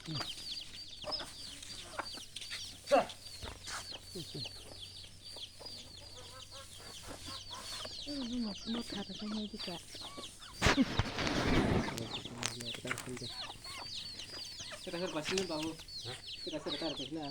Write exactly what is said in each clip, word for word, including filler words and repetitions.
Kita ser pasini babu. Kita ser tar pasini.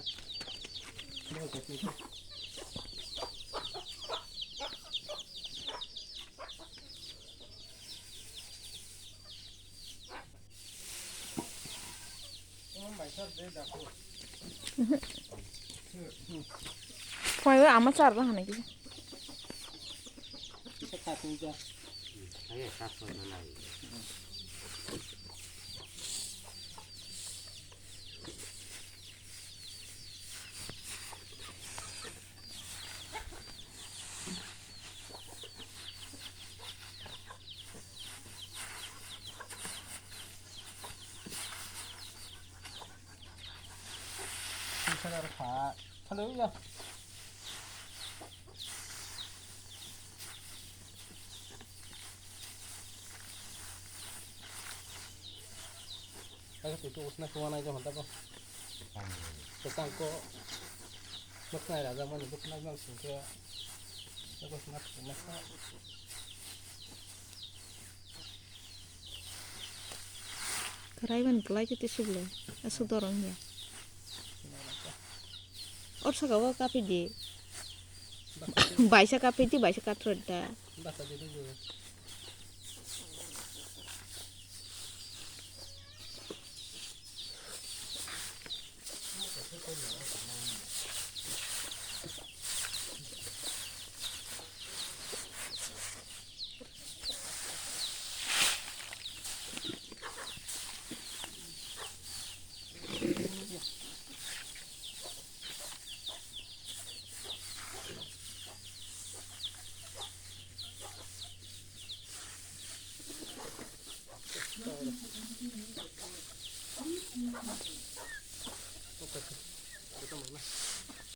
Phai o ama char ba hanai kisa. Kaisa twi tu usna suwa nai jahon tabo. Kwchang ko nuknai raja mani buknai mang singkhe. Kwrai ban kwlai khe tisuk le. Aswk dorong ya. Or saka o kaphi di. Baisa kaphi di, baisa kathro da.